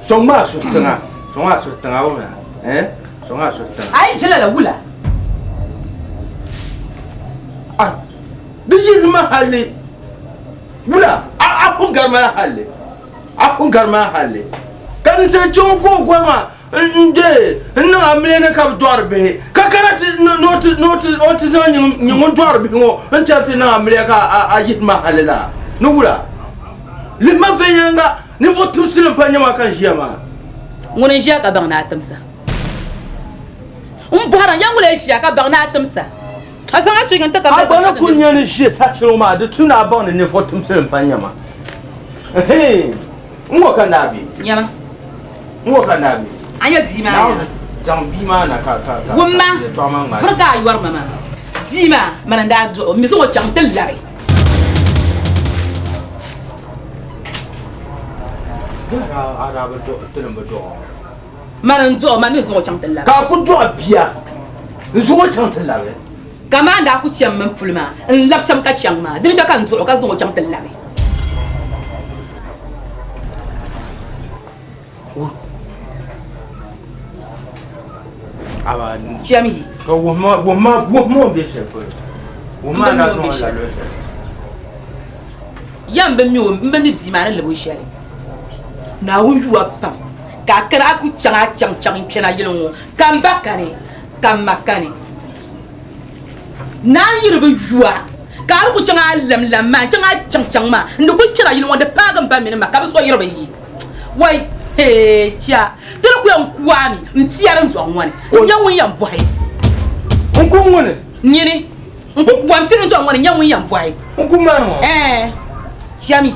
Sɔŋmi a suhu tiŋa, sɔŋ a suhu tiŋa o mi eh, sɔŋ a suhu tiŋa. A yi je lala wula? Ah, di yirimi ma halli. Wula, a pun gari ma la halli. A pun gari ma la halli. Ka ninsal chaŋ gooi goli maa n-deei n-niŋ amiliya ni ka bɛ dɔɣiri bihi, ka kana ti ni o ti zaŋ nyini ŋun dɔɣiri bihi ŋɔ n-chani ti niŋ amiliya ka a yihi ma halli la ni wula? Lihi ma viɛnyɛliŋga ninvuɣ timsili m-pa nyɛ ma ka n ʒiya maa. Ŋuni n-ʒiya ka baŋ ni a timsa? M bɔhira, ya ŋula ʒiya ka baŋ ni a timsa? A zaŋ a shigi n-ti ka A gba ni kul nya ni ʒe saha shɛli ŋɔ maa, di tu ni a baŋ ni ninvuɣ timsili m-pa nyɛ ma. Ɛhɛin! N ŋɔ ka naa be. Nyama. N ŋɔ ka naa be. A nya bia maa nya. Zaŋ bia maa na ka ka ka. Wumma, vuri ka a yɔri ma maa. Bia maa, mani n-daa dɔɣi o, m mi zaŋ o chaŋ nti labi. Mani n-dɔɣi o, mani mi zaŋ o chaŋ ti labi. Ka a ku dɔɣi bia n-zaŋ o chaŋ ti labi. Kaman daa ku chani mini puli maa n-labi shɛm ka chaŋ maa, dini chɛ ka n dɔɣi o ka zaŋ o chaŋ ti labi. Cham yi. Ka wuhima wuhima o ni be shɛli polo. Wuhima a ni zaŋ o labi luɣ shɛli. Ya m bi mi o, m bi mi bia maa ni labi o shɛli. Naawuni yu a pam ka a kana a ku chaŋ a chaŋ chaŋ n-kpɛna yili ŋɔ ka m ba kani ka m ma kani. Naa yi di bi yu a ka a di ku chaŋ a lamlam maa n-chaŋ a chaŋ chaŋ maa n-di kuli kpɛna yili ŋɔ di paagi m ba mini m ma ka bɛ so yiri bi yi. Wai hee chia ti di ku yɛn ku a mi m pia din dɔɣi ŋɔ ni n nyɛ ŋun yɛn bɔhi. N ku ŋuni? Nyini n ku ku a m pia din dɔɣi ŋɔ ni n nyɛ ŋun yɛn bɔhi. N ku mani ŋɔ? Ɛɛn cham yi.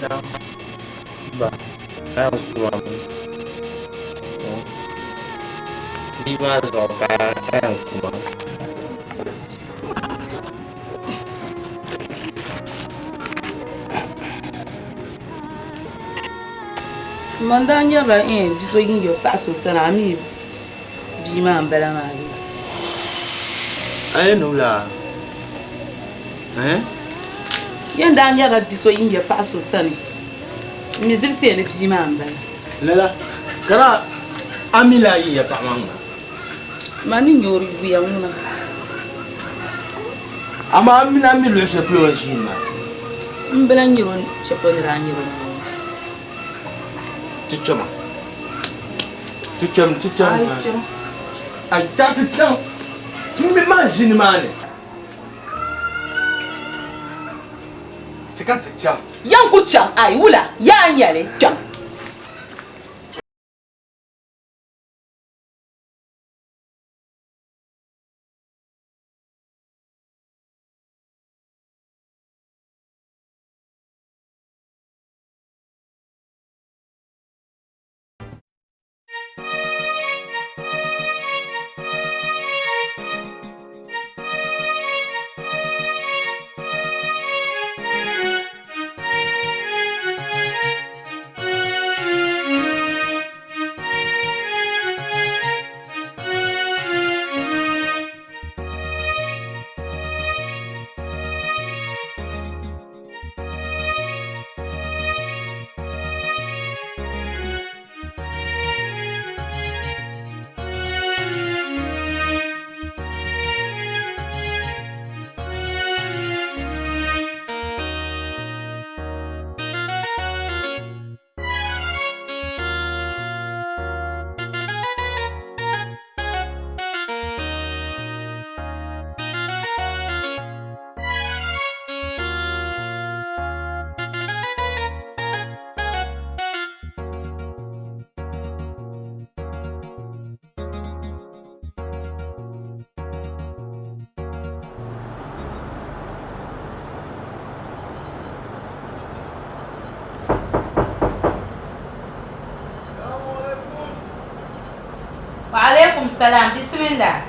Ba, a yɛn ku ma mi. Bia maa zuɣu ka a yɛn ku ma. Man daa nyarila bia so yiŋ paɣa so sani a mi bia maa m-bala maa bee? A yɛn niŋ la eh? Yɛn daa nyarila bia so yiŋ paɣa so sani m mi zilisiya ni bia maa m-bala. Lala, ka a mi lahi yiŋ ya paɣa maa ŋuna? Man ni nya o yuya ŋuna. Amaa a mi a mi luɣ shɛli polo o ni ʒiini maa? M bi lahi nyar o shɛli polo ni daa nyar o maa. Ti kpɛma. Ti kpɛm, ti kpɛm. Ayi kpɛm. Ayi ta ti chaŋ. M mi maa ʒi nimaani. Ti ka ti chaŋ. Yan ku chaŋ, ayi wula, yaa n-nyɛ li, kpɛm. Wa alaikum salam bismillah.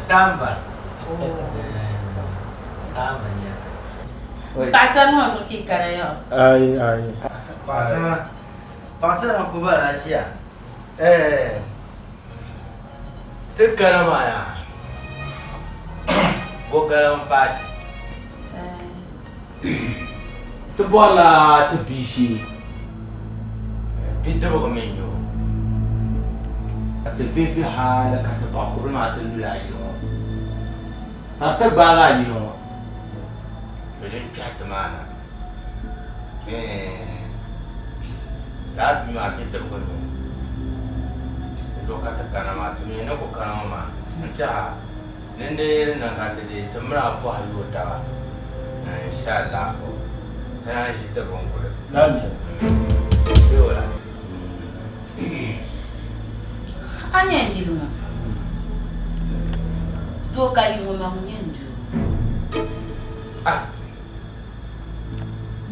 Samba. Samba nya. Paɣasara ŋɔ zuɣu ka yi kana yɔ. Ayi ayi. Paɣasara. Paɣasara ku bala ʒiya. Eh. Ti kana maa yaa. Bo galam paati. Ti bɔrila ti bia shee. Bidibigi mi n-nyɛ o. Ka ti vihi vihi hali ka ti baɣa kurili maa ti luli a yili ŋɔ. Ka di ti gbaagi a yili ŋɔ. To din kpɛhi ti maa na. Lala bia maa bidibigi n-nyɛ o. Di zuɣu ka ti kana maa, ti mi ni ku kana ŋɔ maa n-tɛha Ni di di niŋ ka ti deei ti mini a pɔha yooi taba, insha Allah ti naan ʒi ti bini kuli. Bee wala? A nya n yili ŋɔ? Doo ka yi ŋɔ maa ŋun nyɛ n doo.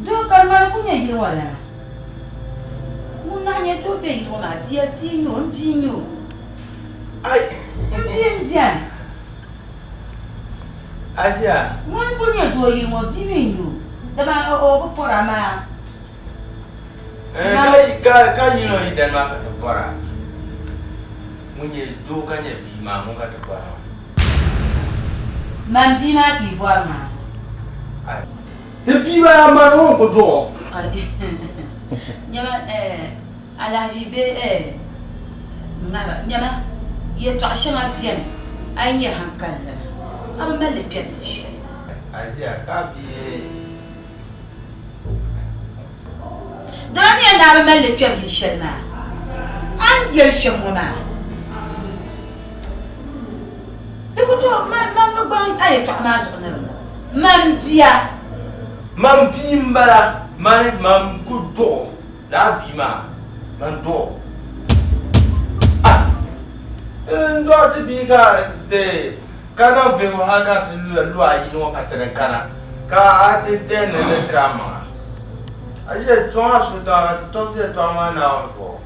Doo ka ŋmani ku nyɛ yili ŋɔ lana. Ŋun naɣ nyɛ doo be yili ŋɔ maa bia bia n-nyɛ o, m bia n-nyɛ o. Ai! M bia m-beni. Asia. Ŋun kuli nyɛ doo yili ŋɔ bia mi n-nyɛ o, dama o bi pɔra maa. Ka yino yi dani maa ka ti pɔra, ŋun nyɛ doo ka nyɛ bia maa ŋun ka ti pɔra maa. Man bia maa ka yi bɔri maa. Ai! Ti bia maa mani ŋun ku duɣ o. Nyama, alahiʒi be Ŋaba, nyama, yɛtɔɣ shɛŋa beni, a yi nyɛ haŋkalilana, a bi mali li kpɛri luɣ shɛli. A ʒiya ka a bia Dama ni yɛn daa bi mali li kpɛri luɣ shɛli maa, a ni yɛli shɛm ŋɔ maa, di ku tooi, man bi gbaŋ a yɛtɔɣa maa zuɣu ni di niŋ. Man bia. Man bia m-bala, mani man ku duɣ o. Lala bia maa, man duɣ o. Ah! N dɔɣi ti bia ka di ka niŋ vihigu hal ka ti lu a yili ŋɔ ka ti di kana ka a ti dɛndi ni tiri a maŋa. A ʒiya sɔŋ a suhu tiŋa ka ti tɔɣisi yɛtɔɣa maa Naawuni zuɣu,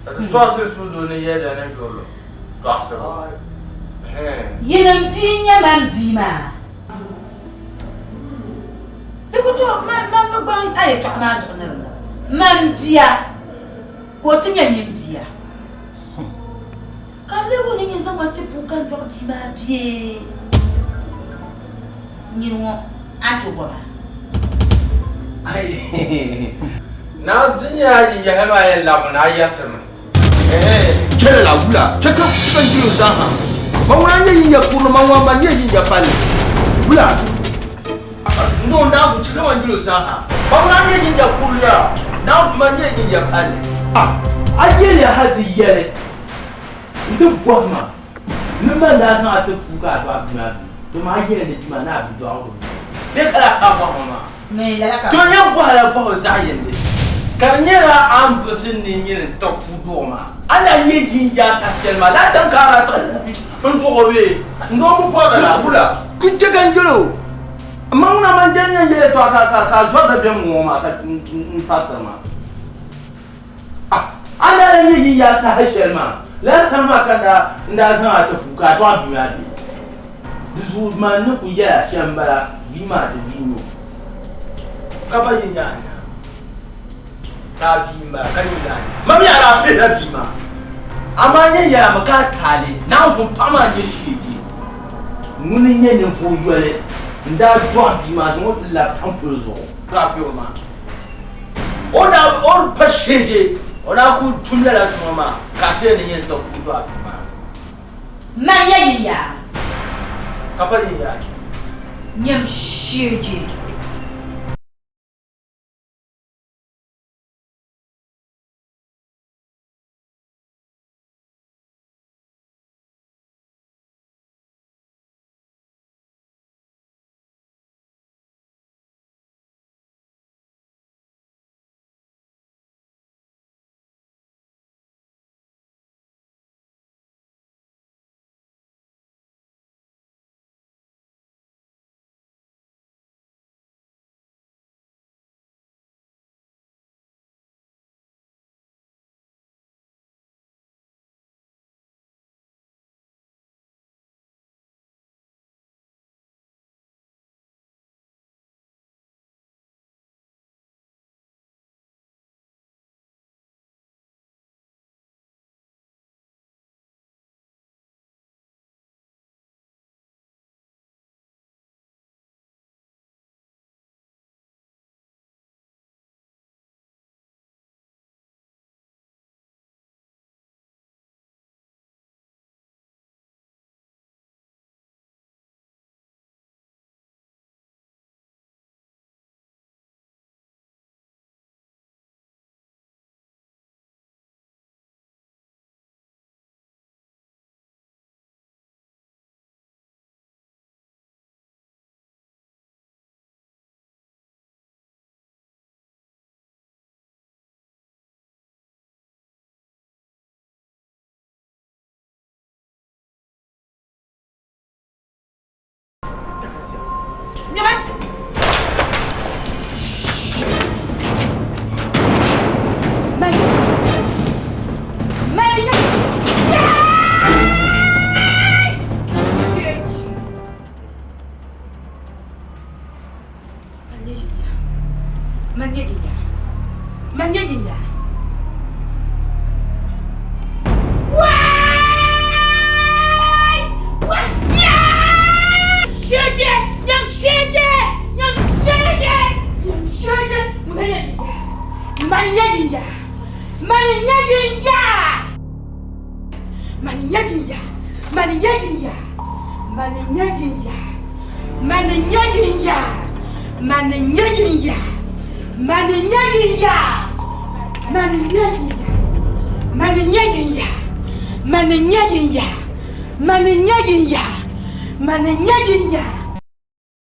ka ti tɔɣisi li suhudoo ni yɛda ni yurilim tɔɣisibu. Yinim bia n-nyɛ man bia maa. Di ku tooi man bi gbaŋ a yɛtɔɣa maa zuɣu ni di niŋ man bia ka o ti nyɛ nyin bia. Ka di lee wuhi ni nyin zaŋ ma ti puu ka n dɔɣi bia maa bee nyini ŋɔ a ni tooi bɔ maa? Naa di nyɛla yinyahili maa yɛn labimi ni a yɛri ti mi. Chɛli la wula chɛ ka ban jili o zaaha. Man ŋuna n-nyɛ yinya kurili, man ŋuna man nyɛ yinya palli. Wula n-doo Naawuni chɛ ka man jili o zaaha. Man ŋuna n-nyɛ yinya kurili yaa, Naawuni man nyɛ yinya palli. A yɛliya hal ti yɛli n-ti bɔhi ma ni man daa zaŋ a ti puu ka a dɔɣi bia maa bee? Dama a yɛli ni bia maa ni a bi dɔɣi o bee ka lahi ka a bɔhi ma maa? To yɛn bɔhila bɔhigu zaɣ yindi, ka di nyɛla a ni buɣisi ni nyini n-tiɣi puu duɣu maa, a ni daa nyɛ yin yaa saha shɛli maa, lala din ka a daa tiɣi n-duɣ o bee? N doo bi bɔri lala, wula? Ku chɛ ka n yɛl o, M ma ŋuna man dɛn yɛn yɛli yɛtɔɣa ka a zɔri dabiɛm ŋ-ŋɔ maa ka n tarisiri maa. A ni daa nyɛ yin yaa saha shɛli maa, lala saha maa ka n daa zaŋ a ti puu ka a dɔɣi bia maa bee? Di zuɣu man ni ku yɛl a shɛm m-bala, bia maa di bia n-nyɛ o. Ka ba yi nya a nyaaŋa, ka a bia m-bala, ka yi nya a nyaaŋa, ma mi a daa pihila bia maa, amaa n yɛn yɛl a mi ka a taali Naawuni paɣ maa n-nyɛ shiɛje. Ŋuni n-nyɛ ninvuɣ yoli n-daa dɔɣi bia maa zaŋ o ti labi tampuli zuɣu? Ka a pihi o maa. O daa o pa sheeje o daa ku tum lala tuma maa ka a ti yɛn ni yɛn ti ku dɔɣi bia maa. Man ya yi yaa. Ka pa yi yaa. Nyam sheeje. Mani n-nyɛ jinya. Mani n-nyɛ jinya. Mani n-nyɛ jinya. Mani n-nyɛ jinya. Mani n-nyɛ jinya. Mani n-nyɛ jinya. Mani n-nyɛ jinya. Mani n-nyɛ jinya. Mani n-nyɛ jinya. Mani n-nyɛ jinya. Mani n-nyɛ jinya.